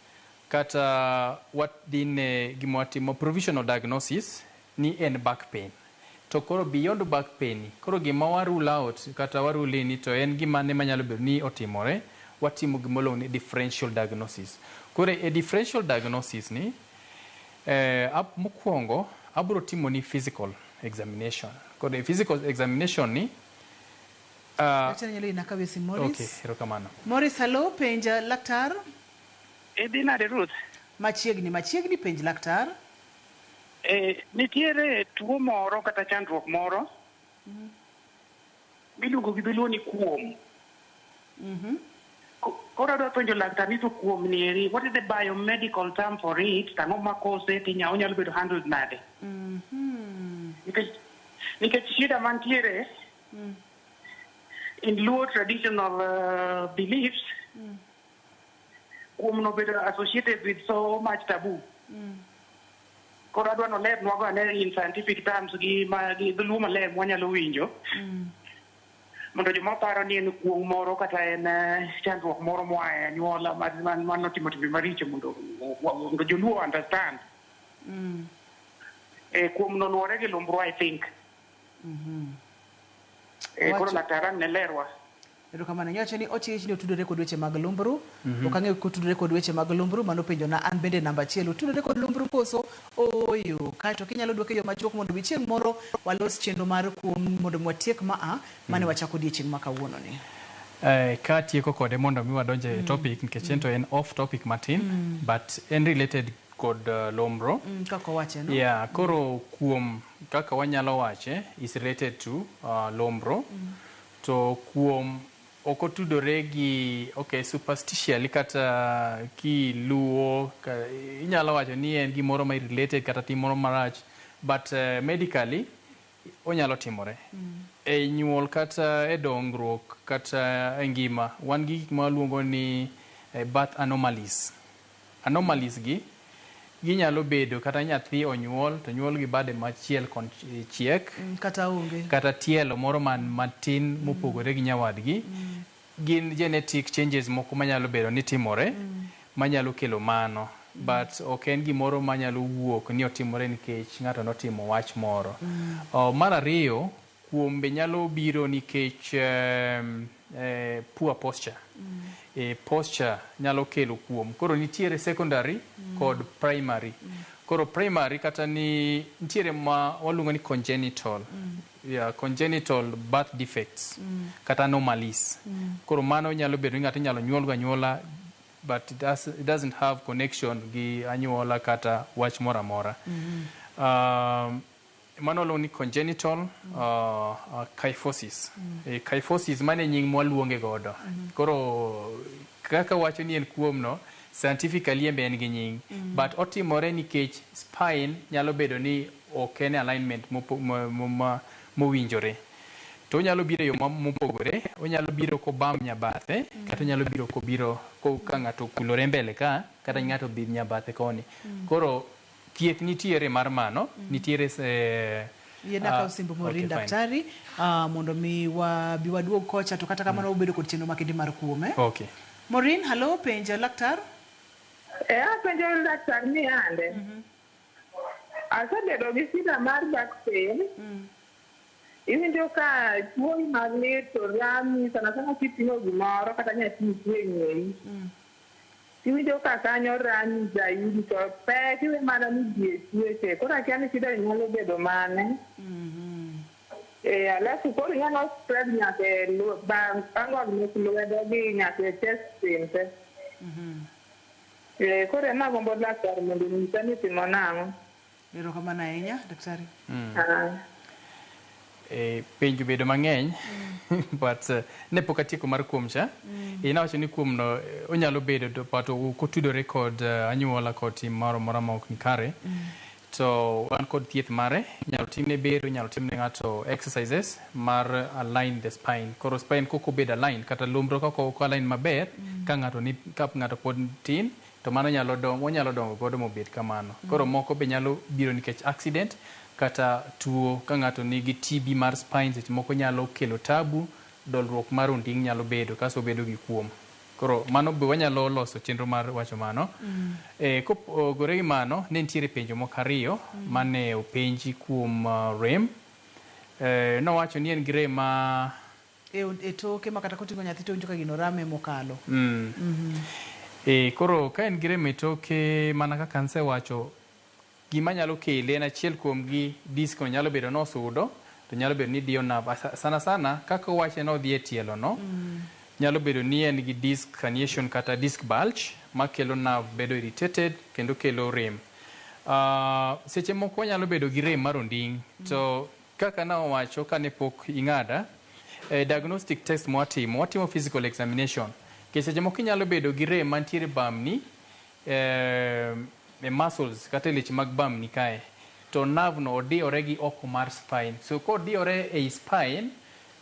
kata wadhine gima watimo provisional diagnosis ni en back pain. To koro beyond back pain, koro gima wa rule out kata wa rule in to en gima ne manyalo bedo ni otimore, Watimo gima iluongo ni differential diagnosis. Koro e differential diagnosis ni, mokwongo abiro timo ni physical examination. Koro e physical examination ni Daktari nyalo yina kawe sim Morris. Okay, erokamano. Morris, hello, penj laktar. Idhi nade Ruth? Machiegni, machiegni, penj laktar. Nitiere tuo moro kata chandruok moro miluongo gi dholuo ni kuom. Koro adwa penjo laktar ni to kuom ni eri, what is the biomedical term for it? To ang'o ma cause to onyalo bedo handled nade? Nikech shida mantiere in Luo traditional beliefs, kuom no bedo associated with so much taboo. Koro adwa nolernwago ane in scientific terms gi ma gi dholuo maler mwanyalo winjo. Mondo joma paro ni en kuong' moro kata en chandruok moro moa e anyuola manotimo timbe maricho mondo joluo understand. Kuom no luwore gi lumbru, I think. Koro laktar ang' ne lerwa. Erokamano. Nyawacho ni ochich ni otudore kod weche mag lumbru. Ok ang'eyo kotudore kod weche mag lumbru, mano penjo na an bende namba achiel. Otudore kod lumbru koso? Ooyo. Kaeto kinyalo duoke e yo machuok mondo mi chieng' moro walos chenro mar kuom mondo mi watiek maa mane wachako odiechieng' ma kawuono ni. Ka tieko kode mondo mi wadonje e topic nikech en to en off topic matin, but en related kod lumbru. Kaka owache no. Yeah, koro kuom kaka wanyalo wache is related to lumbru. To kuom ok otudore gi, okay, superstitiously kata kiluo inyalo wacho ni en gimoro ma related kata tim moro marach, but medically onyalo timore. E nyuol kata e dongruok kata e ngima wan gi gik ma waluongo ni birth anomalies. Anomalies gi ginyalo bedo kata nyathi onyuol to nyuol gi bade machiel konchiek, Kata onge. Kata tielo moro man matin mopogore gi nyawadgi. Gin genetic changes moko manyalo bedo ni timore manyalo kelo mano, but ok en gimoro manyalo wuok ni otimore nikech ng'ato notimo wach moro. Mar ariyo, kuom be nyalo biro nikech poor posture. Posture nyalo kelo kuom. Koro nitiere secondary kod primary. Koro primary kata ni nitiere ma waluongo ni congenital. Yeah, congenital birth defects kata anomalies. Koro mano nyalo bedo ni ng'ato inyalo nyuol go anyuola, but it doesn't have connection gi anyuola kata wach moro amora. Mano waluongo ni congenital kyphosis. Kyphosis mano e nying mwaluonge godo. Koro kaka wacho ni en kuom no, scientifically en be en gi nying. But otimore nikech spine nyalo bedo ni ok en e alignment mowinjore. To onyalo biro e yo mopogore, onyalo biro kobam nyabathe, kata onyalo biro kobiro ka ng'ato okulore mbele ka, kata ng'ato odhi nyabathe koni. Koro thieth nitiere mar mano, nitiere Yiena kaw simbu Maureen. Okay, fine. Daktari, mondo mi wabi waduog kocha to kata kamano wabedo kod chenro makende mar kuome. Okay. Maureen, hello, penj laktar. Apenjo laktar ni ande. Asebedo gi shida mar back pain. Iwinjo ka tuoyi malit to rami sana sana kiting'o gimoro kata nyathi nitie e ng'eyi. Iwinjo ka kanyo rami zaidi to pek iwe mana ni ji e tueche. Koro akia ni shida ni nyalo bedo mane. Alafu koro inyalo spread nyaka e bang' mek lwedo gi nyaka e chest pain te. Koro ema agombo laktar mondo onyisa ni timo nang'o. Erokamano ahinya, daktari. Penjo bedo mang'eny, but ne pok atieko mar kuom cha. Nawacho ni kuom no onyalo bedo to but ok otudore kod anyuola kod tim moro amora ma ok nikare. To wan kod thieth mare, inyalo timne bero, inyalo timne ng'ato exercises mar align the spine. Koro spine kok obedo align kata lumbro kok ok align maber, ka ng'ato pod tin to mano nyalo dongo, onyalo dongo godo mobed kamano. Koro moko be nyalo biro nikech accident kata tuo ka ng'ato nigi TB mar spine seche moko nyalo kelo tabu, dolruok mar onding' nyalo bedo kasto obedo gi kuom. Koro mano be wanyalo loso chenro mar wacho mano. Kopogore gi mano, ne nitiere penjo moko ariyo mane openji kuom rem. Nowacho ni en gi rem ma e toke ma kata koting'o nyathi to owinjo ka gino rame mokalo. Koro ka en gi rem e toke mana kaka nsewacho, gima nyalo kele en achiel kuom gi disc no nyalo bedo nosudo to nyalo bedo ni diyo nerve. Sana sana kaka owache nodhi e tielo no, nyalo bedo ni en gi disc herniation kata disc bulge makelo nerve bedo irritated kendo kelo rem. Seche moko wanyalo bedo gi rem mar onding' to kaka nawacho kane pok ing'ada, diagnostic test mwatimo, watimo physical examination. Nikech seche moko inyalo bedo gi rem mantiere bamni e muscles kata e leche mag bamni kae to nerve no odiyore gi oko mar spine. So kodiyore ei spine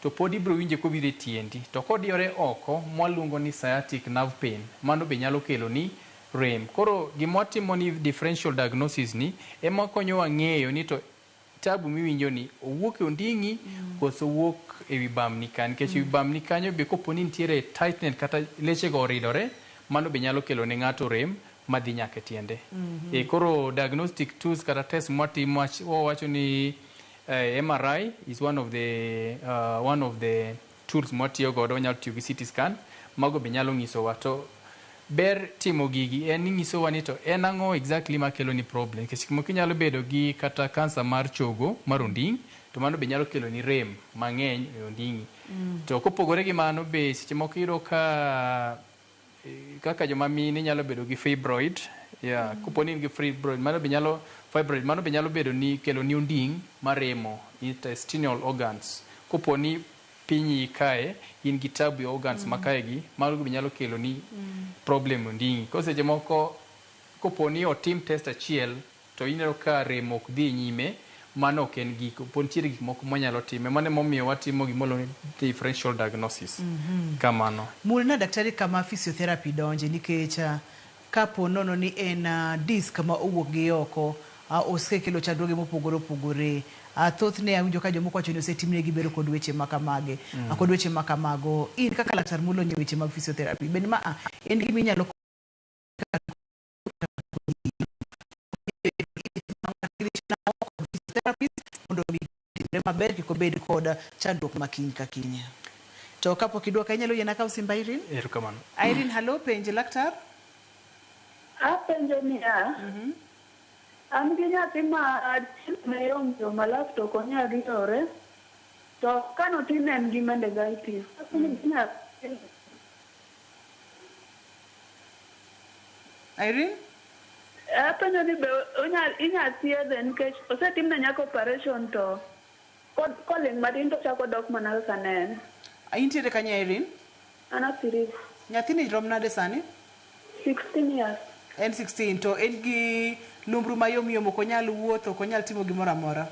to pod ibiro winje kobiro e tiendi. To kodiyore oko mwaluongo ni sciatic nerve pain, mano be nyalo kelo ni rem. Koro gima watimo ni differential diagnosis ni ema konyowa ng'eyo ni to tabu miwinjo ni owuok e onding'i koso owuok ewi bamni ka, nikech ewi bamni kanyo be kopo ni nitiere tightness kata lechego oridore, mano be nyalo kelo ne ng'ato rem madhi nyaka e tiende. Koro diagnostic tools kata test mwatimo wawacho ni MRI is one of the tools mwatiyo godo. Wanyalo tiyo gi CT scan, mago be nyalo nyisowa. To ber timo gigi en ni nyisowa ni to en ang'o exactly makelo ni problem, nikech moko inyalo bedo gi kata kansa mar chogo mar onding' to mano be nyalo kelo ni rem mang'eny e onding'i. To kopogore gi mano be seche moko iyudo ka kaka joma mine nyalo bedo gi fibroid, yeah, kopo ni in gi fibroid mano be nyalo fibroid mano be nyalo bedo ni kelo ni onding' maremo, intestinal organs. Kopo ni pinyi kae in gi tabu e organs ma kae gi, mago be nyalo kelo ni problem onding'i. Koro seche moko kopo ni otim test achiel to ineno ka rem ok dhi nyime, mano ok en giko, pod nitiere gik moko mwanyalo time. Mano emomiyo watimo gimoro ni differential diagnosis. Kamano. Mulna daktari kama physiotherapy donje, nikech kapo nono ni en disc ma owuok gi oko, osekelo chandruoge mopogore opogore. Thothne awinjo ka jomoko wacho ni osetimnegi bero kod weche makamage, kod weche makamago. In kaka laktar molony e weche mag physiotherapy, bende ma en gima inyalo physiotherapist mondo mi timre maber kik obed kod chandruok ma kiny ka kiny. To kapok idwoka, inyalo yiena kaw simba Irene? Erokamano. Irene, hello, penj laktar. Apenjo niya, an gi nyathi ma mayom yom alafu to ok onyal ridore, to kanotin ne en gi meningitis. Apenjo ni Irene? Apenjo ni be inyal thiedhe, nikech osetimne nyaka operation to koling' matin to ochako dok mana kaka ne en. Intiere kanye, Irene? An Athi River. Nyathini rom nade sani? 16 years. En 16 to en gi lumbru mayom yom, ok onyal wuotho, ok onyal timo gimoro amora.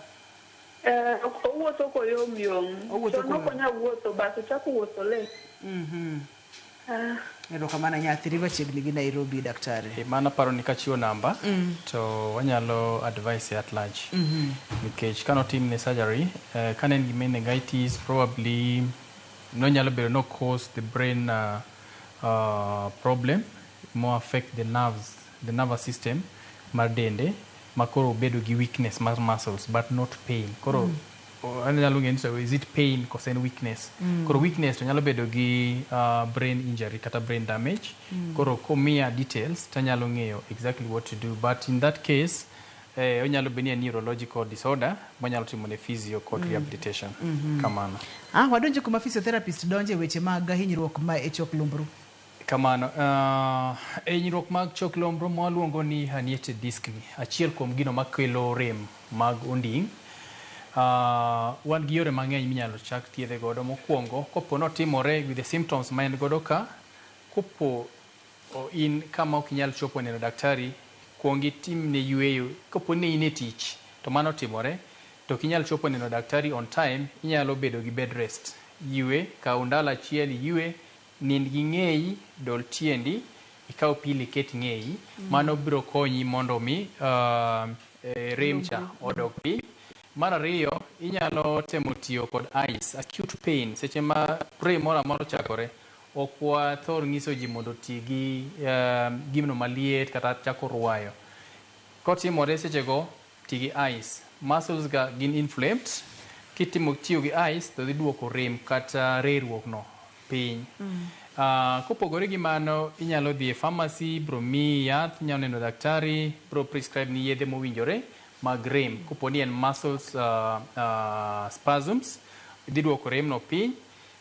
Owuotho koyom yom. Owuotho To nok koyom. onyal wuotho, but ochako wuotho late. Erokamano ahinya. Athi River chiegni gi Nairobi, daktari. Mano aparo ni kachiwo namba to wanyalo advise at large. Nikech kanotimne surgery, kane en gi meningitis, probably nonyalo bedo no cause the brain problem more affect the nerves, the nervous system mar dende, ma koro obedo gi weakness mar muscles but not pain. Koro anyalo ng'eyo ni so is it pain koso en weakness. Koro weakness to nyalo bedo gi brain injury kata brain damage. Koro komiya details tanyalo ng'eyo exactly what to do, but in that case onyalo bedo ni en neurological disorder manyalo timo ne physio kod rehabilitation. Kamano. Wadonjo kuma physiotherapist donje weche mag hinyruok ma e chok lumbru. Kamano. Hinyruok mag chok lumbru mwaluongo ni herniated disc ni, achiel kuom gino makelo rem mag onding'. Wan gi yore mang'eny minyalo chak thiedhe godo. Mokwongo, kopo notimore with the symptoms ma en godo ka, kopo in kama ok inyal chopo neno daktari, kuong itimne yweyo. Kopo ni in e tich to mano otimore, to ok inyal chopo neno daktari on time, inyalo bedo gi bed rest. Ywe, kaw ndalo achiel iywe, nind gi ng'eyi, dol tiendi, ikaw pil iket ng'eyi. Mano biro konyi mondo mi rem cha odog piny. Mar ariyo, inyalo temo tiyo kod ice, acute pain. Seche ma rem moro amora ochakore, ok wathor nyiso ji mondo oti gi gino maliet kata chako rwayo. Kotimore sechego, ti gi ice. Muscles ga gin inflamed, Kitimo tiyo gi ice to dhi duoko rem kata reruok no piny. Kopogore gi mano, inyalo dhi e pharmacy, bro miyi yath, inyalo neno daktari, bro prescribe ni yedhe mowinjore mag rem. Kopo ni en muscles spasms, dhi duoko rem no piny.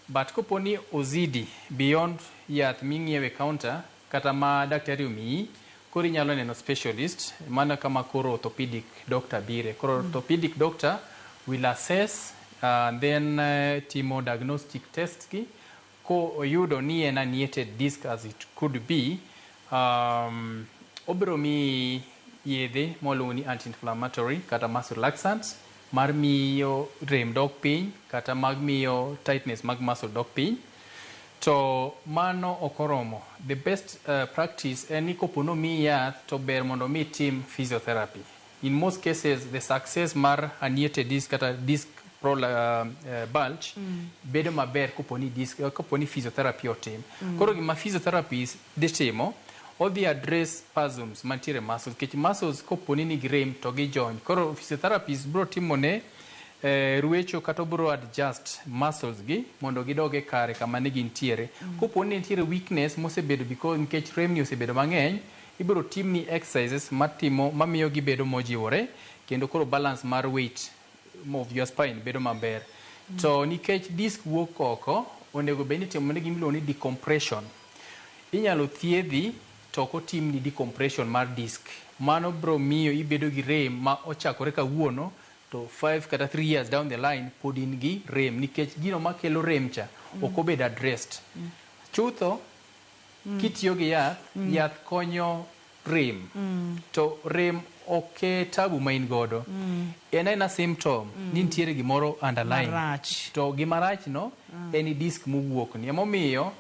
But kopo ni ozidi beyond yath ming'iewo e counter kata ma daktari omiyi, koro inyalo neno specialist, mana kama koro orthopedic doctor bire. Koro orthopedic doctor will assess, then timo diagnostic tests gi, ko oyudo ni en herniated disc as it could be, obiro miyi yedhe mwaluongo ni anti-inflammatory kata muscle relaxants mar miyo rem dok piny kata mag miyo tightness mag muscle dok piny. To mano ok oromo. The best practice en ni kopo nomiyi yath to ber mondo mi itim physiotherapy. In most cases, the success mar herniated disc kata disc bulge bedo maber kopo ni disc, kopo ni physiotherapy otim. Koro gima physiotherapist dhi timo, odhi address spasms mantiere muscles, nikech muscles kopo ni nigi rem to gijony. Koro physiotherapist biro timone ruecho kata obiro adjust muscles gi mondo gidog e kare kama ne gintiere. Kopo ni nitiere weakness mosebedo because nikech rem ni osebedo mang'eny, ibiro timni exercises matimo mamiyo gibedo mojiwore kendo koro balance mar weight of your spine bedo maber. To nikech disc wuok oko, onego bed ni itimo ne gima iluongo ni decompression. Inyalo thiedhi to ok otimni decompression mar disc. Mano biro miyo ibedo gi rem ma ochakore kawuono to 5 kata 3 years down the line pod in gi rem nikech gino makelo rem cha ok obedo addressed. Chutho, kitiyo gi yath, yath konyo rem. To rem ok e tabu ma in godo. En aena symptom ni nitiere gimoro underlying. Marach. To gima rach no en disc mowuok ni. Emomiyo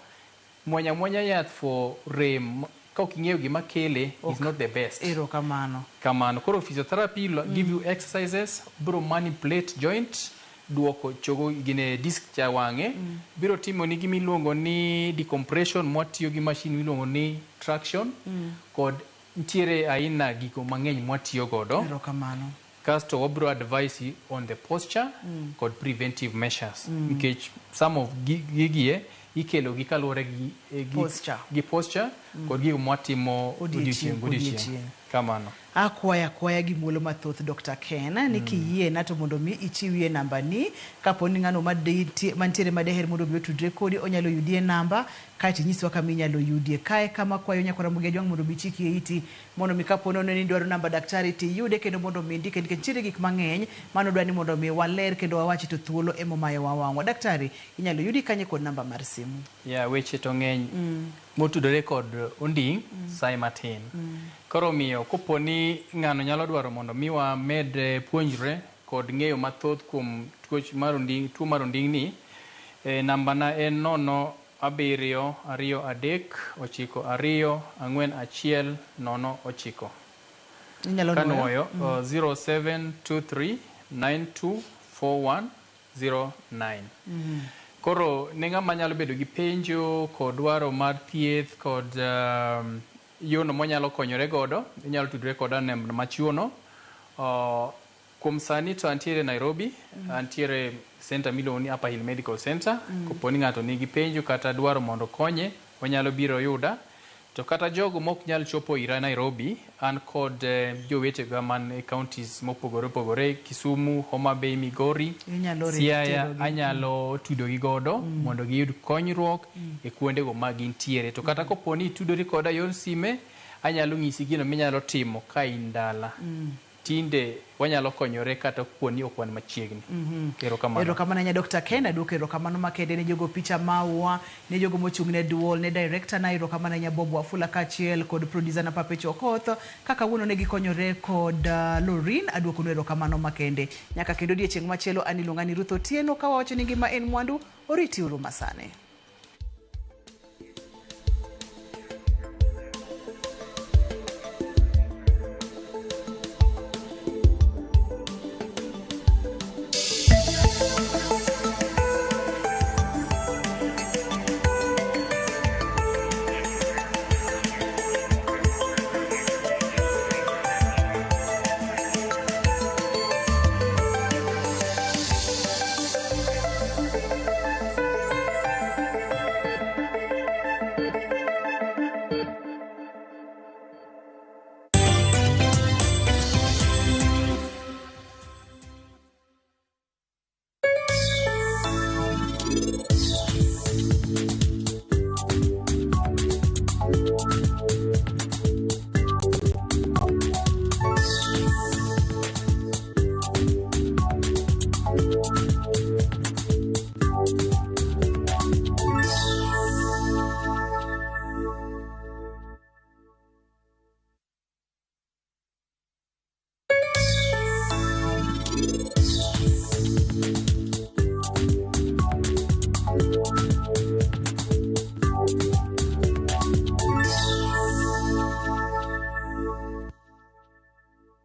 muonyo amuonya yath for rem ka ok ing'eyo gima kele is not the best. Erokamano. Kamano. Koro physiotherapy give you exercises, biro manipulate joint, duoko chogo gine disc cha wang'e, biro timo ni gima iluongo ni decompression mwatiyo gi machine miluongo ni traction, kod nitiere aina gigo mang'eny mwatiyo godo. Erokamano. Kasto wabiro advise you on the posture kod preventive measures. Nikech some of gigie ikelo gi kaluwore gi, Posture. gi posture kod gigo mwatimo Odiechieng' odiechieng' godiechieng'. kodiechieng'. Kamano. Akwaya akwaya gi muolo mathoth Dr. Ken ni kiyiena to mondo mi ichiwie namba ni kapo ni ng'ano mantiere madeher mondo mi otudre kodi onyalo yudie namba kaeto inyiswa kama inyalo yudie. Kae kama kwayo nyakwar Ramogi Ajwang' mondo mi ichikie iti mondo mi kapo nono ni idwaro namba daktari tiyude kendo mondo mi indike nikech nitiere gik mang'eny mano dwa ni mondo mi waler kendo wawachi to thuolo emomayowa wang'wa. Daktari, inyalo yudi kanye kod namba mar simu? Ya, weche to ng'eny motudore kod onding' sai matin. Koro omiyo kopo ni ng'ano nyalo dwaro mondo mi wamed puonjre kod ng'eyo mathoth kuom tuoch mar onding', tuo mar onding' ni, namba na en 0 7 2 3 9 2 4 1 0 9. Inyalo Kanuoyo, nuoyo? 0723 92 41 09. Koro ne ng'ama nyalo bedo gi penjo kod dwaro mar thieth kod yono monyalo konyore godo, inyalo tudre koda e namba machiwono. Kuom sani to antiere Nairobi, antiere center miluongo ni Upper Hill Medical Center. Kopo ni ng'ato nigi penjo kata dwaro mondo okonye, onyalo biro yuda. To kata jogo mok nyal chopo ira Nairobi, an kod jowetega man e counties mopogore opogore, Kisumu, Homa Bay, Migori, Inyalo Siaya, terogi. anyalo tudogi godo mondo giyud konyruok e kuondego ma gintiere. To kata kopo ni itudori koda yor sime, anyalo nyisi gino minyalo timo ka in dala. Tinde wanyalo konyore kata kopo ni ok wan machiegni. Erokamano. Erokamano ahinya Dr. Ken, aduoko erokamano makende ne jogo picha mawa, ne jogo mochung' ne duol, ne director na erokamano ahinya Bob Wafula kaachiel kod producer na Pape Okoth, kaka wuono ne gikonyore kod Lorin, aduoko nu erokamano makende. Nyaka kendo odiechieng' machielo, an iluonga ni Ruth Otieno, ka wawacho ni ngima en mwandu, oriti uru masani.